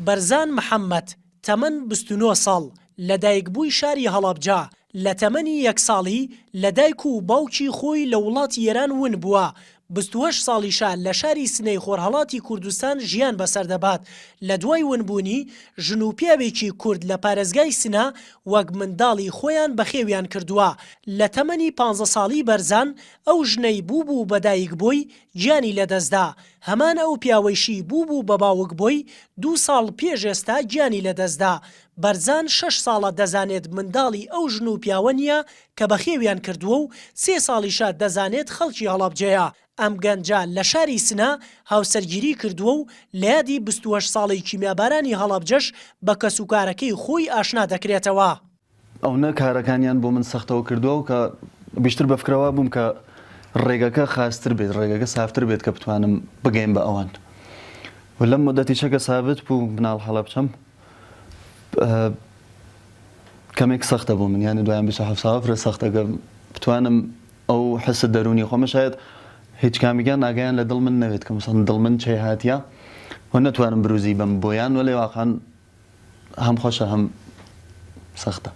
بەرزان محەممەد، تەمەن 29 ساڵ، لەدایکبووی شاری هەڵەبجە، لە تەمەنی یەک ساڵی لە دایک و باوکی خۆی لە وڵاتی ئێران ون بووە، 28 ساڵیشە لە شاری سنەی خۆرهەڵاتی کوردستان ژیان بەسەر دەبات، لە دوای ونبوونی، ژن و پیاوێکی کورد لە پارێزگای سنە وەک منداڵی خۆیان بەخێویان کردووە، لە تەمەنی پانزە ساڵی بەرزان ئەو ژنەی بووبوو بە دایک بۆی گیانی لەدەستدا، هەمان ئەو پیاوەیشی بووبوو بە باوک بۆی دوو ساڵ پێش ئێستا گیانی لەدەستدا، بەرزان شەش ساڵە دەزانێت منداڵی ئەو ژن و پیاوە نییە کە بەخێویان کردووە و سێ ساڵیشە دەزانێت خەڵکی هەڵەبجەیە. ئەم گەنجە لە شاری سنە هاوسەرگیری کردووە و لە یادی 28 ساڵەی کیمیابارانی هەڵەبجەش بە کەسوکارەکەی خۆی ئاشنا دەکرێتەوە. ئەونە کارەکانیان بۆ من سەختەوە کردووە و کە بیشتر بە فکرەوە بووم کە ڕێگەکە خاستر بێت، ڕێگەکە سافتر بێت کە بتوانم بگەیم بە ئەوان. و لەم مودەتیشە کە سابت بوو مناڵ هەڵەبچەم کەمێک سەختە بۆ من یانی دوایان 27 ساڵە فرە سەختە کە بتوانم ئەو حس دەروونی خۆمە شاید هیچ کامیگان ئاگایان لە دڵ من نەوێت کە مثلا دڵ من چێ هاتیە و نەتوانم بروزی بەم بۆیان وەلێ واقعا هەم خۆشە هەم سەختە.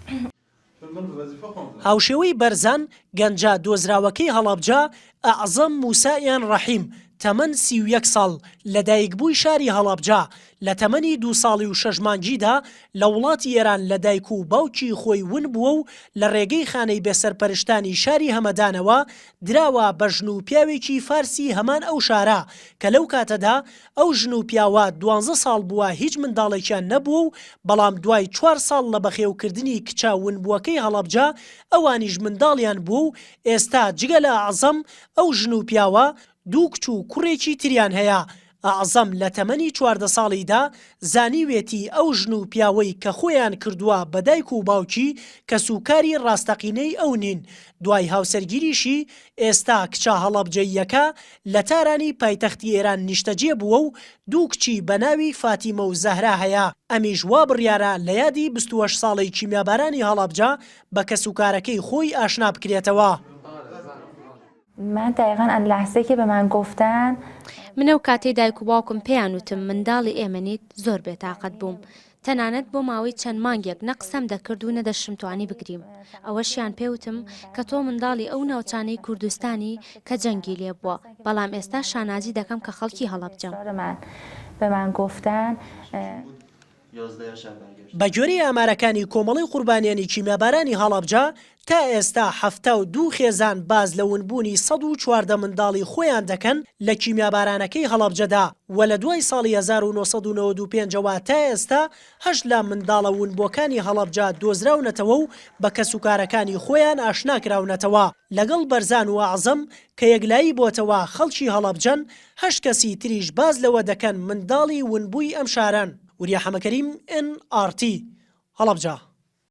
هاوشێوەی بەرزان، گەنجە دۆزراوەکەی هەڵەبجە، ئەعزەم موسائیان ڕەحیم، تەمەن 31 ساڵ، لەدایکبووی شاری هەڵەبجە، لە تەمەنی دوو ساڵی و شەش مانگیدا لە وڵاتی ئێران لە دایک و باوکی خۆی ون بووە و لە ڕێگەی خانەی بێسەرپەرشتانی شاری هەمەدانەوە دراوە بە ژن و پیاوێکی فارسی هەمان ئەو شارە کە لەو کاتەدا ئەو ژن و پیاوە دوانزە ساڵ بووە هیچ منداڵێکیان نەبووە و بەڵام دوای چوار ساڵ لە بەخێوکردنی کچە ونبووەکەی هەڵەبجە ئەوانیش منداڵیان بووە و ئێستا جگە لە ئەعزەم ئەو ژن و پیاوە دوو کچ و کوڕێکی تریان هەیە. ئەعزەم لە تەمەنی 14 ساڵیدا زانیوێتی ئەو ژن و پیاوەی کە خۆیان کردووە بە دایک و باوکی کەسوکاری ڕاستەقینەی ئەو نین، دوای هاوسەرگیریشی ئێستا کچە هەڵەبجەییەکە لە تارانی پایتەختی ئێران نیشتەجێ بووە و دوو کچی بە ناوی فاتیمە و زەهرا هەیە، ئەمیش وا بڕیارە لە یادی 28 ساڵەی کیمیابارانی هەڵەبجە بە کەسوکارەکەی خۆی ئاشنا بکرێتەوە. من دقیقا از لحظه که به من گفتن. من ئەو کاتەی دایک و باوکم پێیان وتم منداڵی ئێمە نیت زۆر بێتاقەت بووم تەنانەت بۆ ماوەی چەند مانگێک نە قسەم دەکرد و نە دەشمتوانی بگریم. ئەوەشیان پێ وتم کە تۆ منداڵی ئەو ناوچانەی کوردستانی کە جەنگی لێ بووە، بەڵام ئێستا شانازی دەکەم کە خەڵکی هەڵەبجەم. بەگوێرەی ئامارەکانی کۆمەڵەی قوربانیانی کیمیابارانی هەڵەبجە، تا ئێستا 72 خێزان باس لە ونبوونی 114 منداڵی خۆیان دەکەن لە کیمیابارانەکەی هەڵەبجەدا و لە دوای ساڵی 1995 ەوە تا ئێستا هەشت لە منداڵە ونبووەکانی هەڵەبجە دۆزراونەتەوە و بە کەسوکارەکانی خۆیان ئاشناکراونەتەوە. لەگەڵ بەرزان و ئەعزەم کە یەکلایی بۆتەوە خەڵکی هەڵەبجەن، هەشت کەسی تریش باس لەوە دەکەن منداڵی ونبووی ئەم شارەن. وریا حەمەکەریم، ئێن ئاڕ تی، هەڵەبجە.